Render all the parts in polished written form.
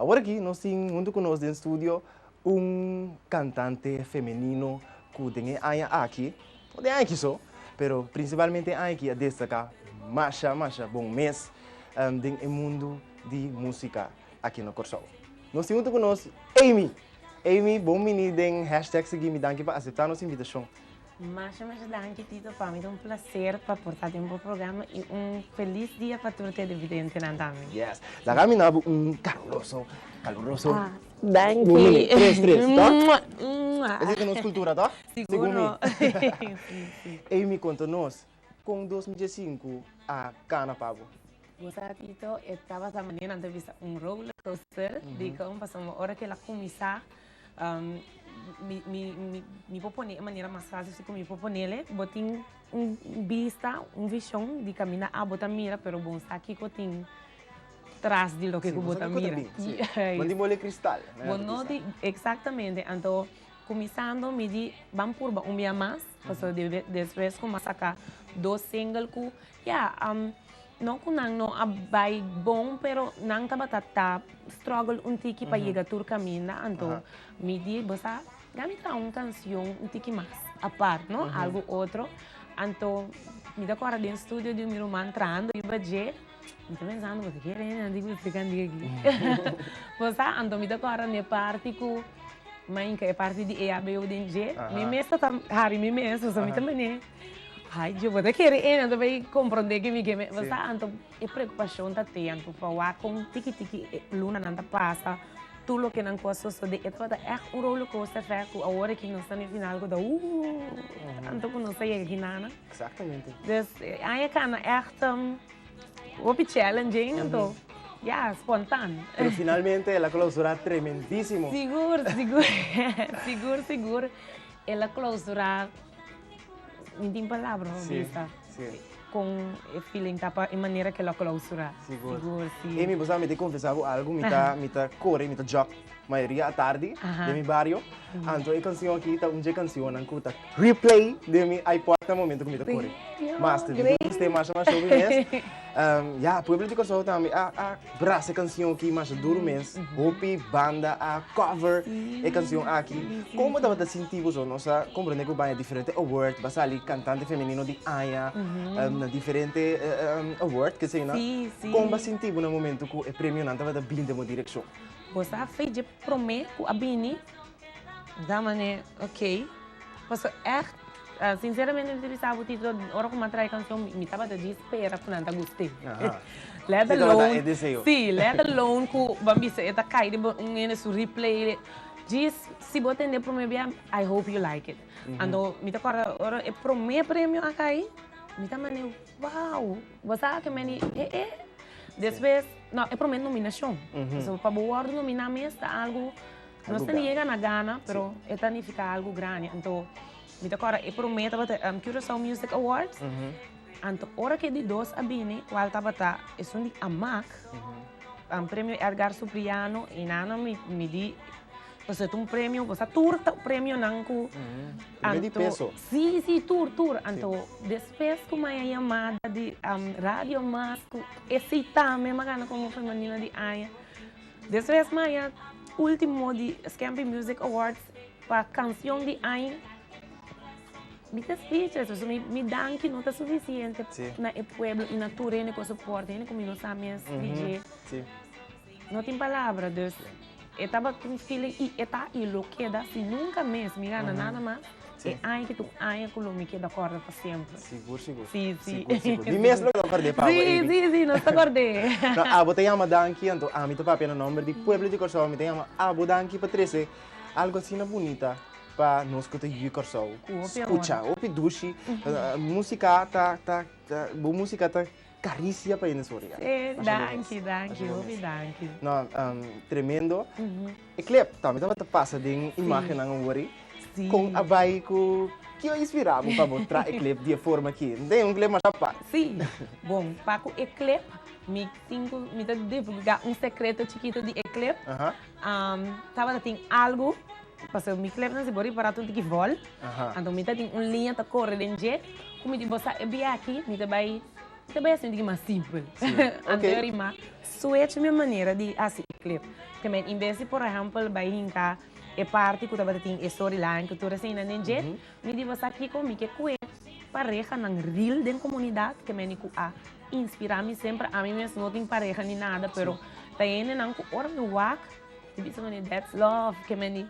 Awor aki nos tin huntu ku nos den studio un kantante femenino ku den e aña aki, no den aña aki so, pero prinsipalmente e aña aki a destaká masha masha bon mes den e mundu di músika aki na Kòrsou. Nos tin huntu ku nos Amy! Amy, bon bini den hashtag Sigui Mi. Danki pa aseptá nos invitashon. Masha masha danki Tito, pa mi ta un placer pa por ta den bo programa y un feliz dia pa tur televidentenan tambe. Yes, laga mi na bo un caluroso, caluroso. Ah, danki. Un minute, tres, tres, toch? Esey ta nos cultura, toch? Sigur. Segun mi. Si, si. Amy, conta nos, con 2015 a cana pa bo? Bo sa Tito, e tabata manera nan ta bisa un roller coaster, dicon pasobra ora cu el a cuminsa Mi, mi, mi, mi por pone e manera mas fácil si ku mi por ponele. Bo tin un bista, un vishon di kaminda abo ta mira, pero bo no sa kiko tin tras di loke ku bo ta mira. Sí. Bo no tin bola di kristal. Bo no tin, eksaktamente. Anto, kuminsando mi di ban purba un bia mas, pasobra despues ku mi a saka dos single ku, ya, No ku nan no a bai bon pero nan tabata ta struggle un tiki pa yega tur kaminda anto mi di bo sa ya mi traha un kansion un tiki mas apart no algu otro anto mi ta kòrda den studio di mi ruman trahando riba dje mi ta pensando bo ta kere hende nan tin ku explika di aki bo sa anto mi ta kòrda na e parti ku mainka e parti di EHBO den dje mi mes ta hari mi mes pasobra mi ta manera. Ai, yo bo ta kere e nan ta bay comprende ke mi ke me. Bo sa anto e preocupacion ta te anto pa wak con tiki tiki e lunanan ta pasa, tur loke nan cu a sosode. E tabata echt un roller coaster effect cu awor aki nos ta na e final cu ta ooh anto cu nos ta yega aki nana. Exactamente. Dus e aña cana echt hopi challenging anto ya spontan. Pero finalmente el a clausura tremendisimo. Sigur, sigur, sigur, sigur. El a clausura. Mi tin palabra pa bisa. Con e feeling ta pa e manera ke lo clausura. Sigur. Sigur, si. Amy, bo sa mi ta confesa bo algo, mi ta mi ta core, mi ta jog mayoria atardi den mi bario. Anto e cancion aki ta un dje cancionnan cu ta replay den mi iPod na momento cu mi ta core. Mas te mi gusta e masha masha hopi mes. Ya, pueblo di Kòrsou tambe a a brasa e kansion aki masha duru mes. Hopi banda a cover e kansion aki. Kon bo tabata sinti boso? Nos a komprende ku baña diferente award, bo a sali kantante femenino di aña na diferente award, kesei nan. Kon bo a sinti bo na momento ku e premionan tabata bini den bo direkshon? Bo sa fe dje promé ku a bini, mi ta manera ok. Pasobra ègt, sinseramente mi ta bisa bo Tito, ora ku mi a traha e kanshon mi tabata djis spera ku nan ta gust'é. Let alone, si, let alone ku bo a bisa e ta kai riba un hende su replay. Djis si bo tende e promé bia, I hope you like it. Anto mi ta kòrda ora e promé premio a kai, mi ta manda wow, bo sa ke meni e e. Despues, no, e promé nominashon. Pasobra pa bo wòrdu nominá mes ta algu. Nos ta yega na gana, pero e ta nifica algo grandi. Anto, mi ta corda e prome tabata Curaçao Music Awards. Anto, ora cu e di dos a bini, cual tabata esun di Amak, premio Edgar Supriano, y nana mi, mi di, pasobra ta un premio, bo sa tur ta premionan cu. Premio di peso. Si, si, tur, tur. Anto, despues cu mi a yamada di Radio Mas, cu esey tambe mi a gana como femenino di aña. Despues maya ultimo di Scampi Music Awards pa cancion di aña. Mi ta speechless pasobra mi mi danki no ta suficiente na e pueblo y na tur hende cu a soporta, hende cu mi no sa mes di dje. No tin palabra, dus e tabata un feeling y e ta y lo keda si nunca mes mi gana nada mas. E aña ki ta un aña ku lo mi keda kòrda pa semper. Sigur, sigur. Sí, sí. Sigur, sigur. Mi mes lo keda kòrd'é pa bo, Sí, Amy. sí, sí, nos ta kòrd'é. No, abo ta yama danki, anto ami ta papia na nòmber di pueblo di Kòrsou, mi ta yama abo danki pa trese algu asina bunita pa nos ku ta yu Kòrsou. Ku hopi amor. Skucha, hopi dushi. Músika ta, ta, ta, bo músika ta karisia pa hende su origa. Sí, danki, danki, hopi danki. No, tremendo. E clip tambe tabata pasa den imagennan awor. Sí. Kon a bai ku kio a inspirá bo pa bo traha e clip di e forma aki? No tin un clip masha apart. Sí. Bon, pa ku e clip mi tin ku mi ta divulgá un sekreto chikito di e clip. Tabata tin algu, pasobra mi clipnan si bo ripará ta un tiki vòl. Anto mi ta tin un liña ta kore den dje ku mi di bo sa e biaha aki mi ta bai. Ta bai hasi un tiki mas simpel. Anto yo rima switch mi manera di hasi e clip. Te men in bes di por ehempel bai hinka e parti ku tabata tin e storyline ku tur eseinan den dje, mi di bo sa kiko mi ke kue parehanan real den komunidat ke meni ku a inspira mi semper. Ami mes no tin pareha ni nada pero ta hendenan ku ora mi wak mi bisa mane that's love ke meni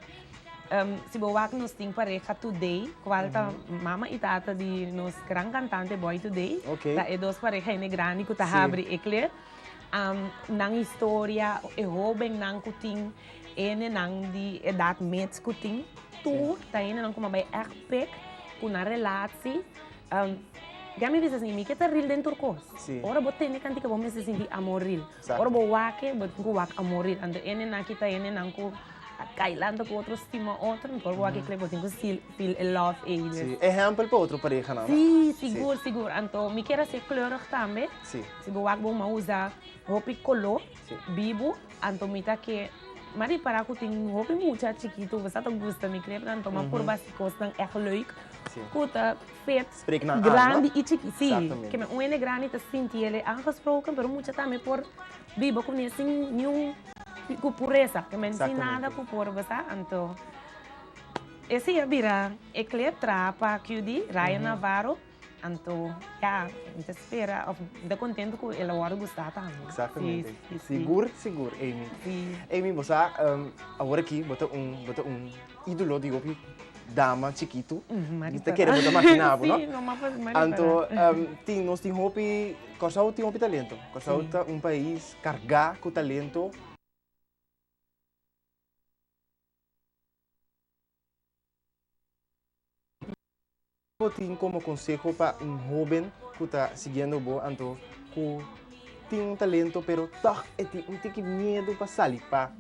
si bo wak nos tin pareha today cual ta mama y tata di nos gran cantante Boy Today ta e dos pareha hende grandi cu ta habri e clip nan historia e hobennan cu tin hendenan di edad mits cu tin tur ta hendenan cu a bay echt pik cu nan relatie Ya mi bisa así, mi ke ta ril den tur kos. Ora bo tende kantika bo mester sinti amor ril. Ora bo wak e, bo tin ku wak amor ril. Anto hendenan ki ta hendenan ku a kai lanta ku otro, stima otro, anto ora bo wak e klep bo tin ku feel e love ei. Sí, ehèmpel pa otro parehanan, no? Sí, sigur, sigur. Anto mi kier hasi e kleurig tambe. Si bo wak bo, mi a usa hopi koló bibu. Anto mi ta ke, mi a ripará ku tin hopi mucha chikitu ku sa ta gusta mi krepnan, anto mi a purba hasi kosnan ègt leuk ku ta fit grandi i chikí. Sí, ke un hende grandi ta sinti el e aangesproken, pero mucha tambe por biba kuné sin niun ku puresa, ke men sin nada ku por basa. Anto esei a bira e klep traha pa QD, Ryan Navarro. Anto, ya, mi ta spera of mi ta contento cu el a wordo gusta tambe. Exactamente. Si, si, si. Sigur, sigur, Amy. Si. Amy, bo sa, awor aki bo ta un, bo ta un ídolo di hopi dama chikitu. Mi ta kere bo ta magina bo, no? Si, no m'a por m'a ripara. Anto, tin, nos tin hopi, Kòrsou tin hopi talento. Kòrsou ta un pais kargá ku talento. Bo tin komo konseho pa un hóben ku ta siguiendo bo anto ku tin un talento pero tòg e tin un tiki miedu pa sali pa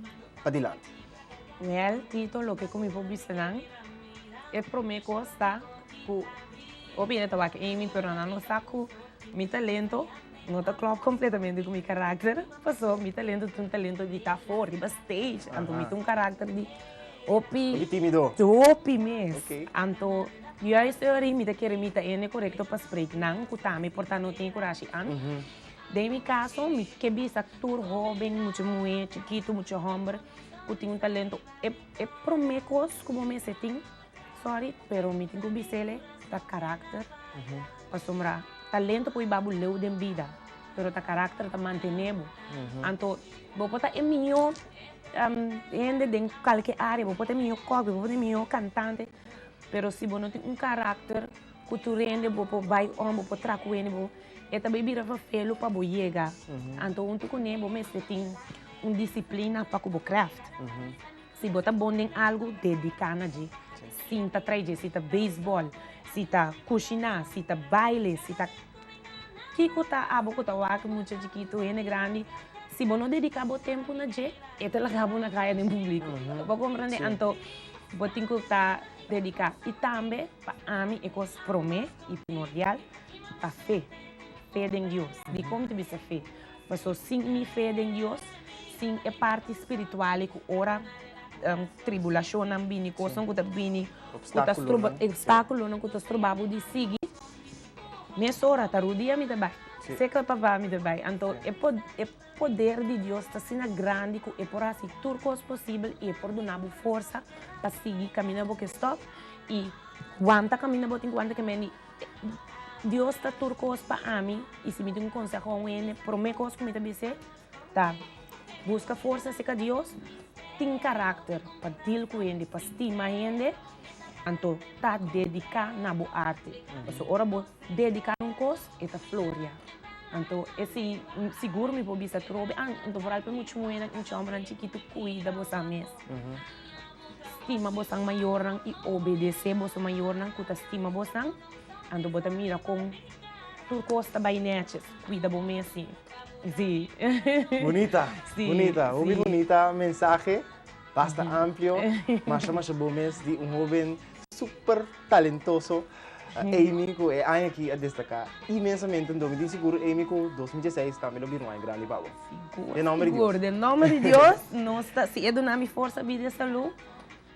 padilanti? Wèl, Tito, loke ku mi por bisa nan, e promé kos ta ku hopi hende ta wak Amy pero nan no sa ku mi talento no ta klòp kompletamente ku mi karakter pasobra mi talento ta un talento di ta for riba stage anto mi ta un karakter di Hopi. Hopi timido. Hopi mes. Ok. Anto, juist ori mi ta kere mi ta ene korekto pa spreek nan ku tambe por ta no tin e kurashi an. Den mi kaso mi ke bisa tur hoben, mucha muhé chikitu, mucha hòmber ku tin un talento, e e promé kos ku bo mester tin, sorry, pero mi tin ku bis'el ta karakter. Pasobra talento por hiba bo leu den bida, pero ta karakter ta mantené bo. Anto, bo por ta e mihó hende den kalke área, bo por ta e mihó kòk, bo por ta e mihó kantante, pero si bo no tin un karakter ku tur hende bo por bai òm, bo por traha ku hende, bo e ta bai bira vervelu pa bo yega. Anto huntu kuné bo mester tin un disiplina pa ku bo krèft. Si bo ta bon den algu, dediká na dje. Sinta trai dje, si ta beisbòl, si ta kushiná, si ta baile, si ta kiko ta abo ku ta wak mucha chikitu, hende grandi, si bo no dediká bo tempu na dje, e ta laga bo na kaya den públiko. Bo komprendé? Anto bo tin ku ta dediká. I tambe pa ami e kos promé i primordial ta fe. Fe den Dios. Dikon mi ta bisa fe? Paso sin mi fe den Dios, sin e parti spiritual ku ora tribulashonnan bini, kosnan ku ta bini, ku ta stroba, obstákulonan ku ta stroba bo di sigui, mesora ta rudia mi ta bai, seka papa mi ta bai. Anto e e poder di Dios ta asina grandi ku e por hasi tur kos posibel i e por duna bo forsa pa sigui kaminda bo ke stòp i wanta kaminda bo tin ku wanta. Dios ta tur kos pa ami i si mi tin un konseho a un hende, promé kos ku mi ta bis'é ta buska forsa serka Dios, tin karakter pa deal ku hende, pa stima hende, anto ta dediká na bo arte. Pasobra ora bo dediká na un kos, e ta floria. Anto esei sigur mi por bisa trobe, anto foral pa e mucha muhénan i mucha hòmbernan chikitu kuida boso mes. Stima bosan mayornan i obedesé boso mayornan ku ta stima bosan, anto bo ta mira kon tur kos ta bai nètjes. Kuida bo mes, sí. Sí. Bunita, Sí, bunita, hopi sí. bunita mensahe, basta amplio, masha masha bo mes di un hoben super talentoso, Amy ku e aña aki a destaká inmensamente, anto mi tin sigur Amy ku 2016 tambe lo bira un aña grandi pa bo. Sigur, Den nomber di sigur. Dios. Den nomber di Dios, nos ta, si e duna mi forsa, bida i salú,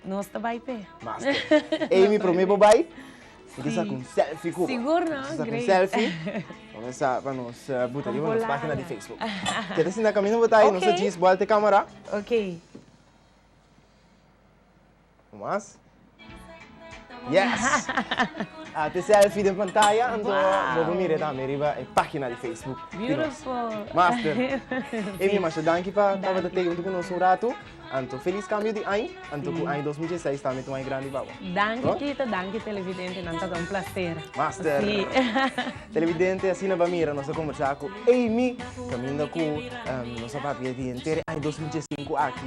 nos ta bai p'e. Master. Amy, promé bo bai? Mi ke saka un selfie ku bo. Sigur no, Nos a saka un great. selfie. Kuminsá pa nos buta riba nos Volada. página di Facebook. Keda sinta kaminda bo ta ahí, nos a Ok. djis bòlta e kamera. Ok. Un mas. Yes! Ate selfie den pantaya, anto Wow. bo por mira tambe riba e página di Facebook di nos. Beautiful. Master. Amy, masha danki pa tabata Danki. tei huntu ku nos un ratu. Anto felis kambio di aña, anto ku aña 2016 tambe ta un aña grandi pa bo. Danki No? Tito, danki televidentenan, tabata un placer. Master. Sí. Televidente, asina ba mira nos a kombersá ku Amy, kaminda ku nos a papia di henter e aña 2015 aki.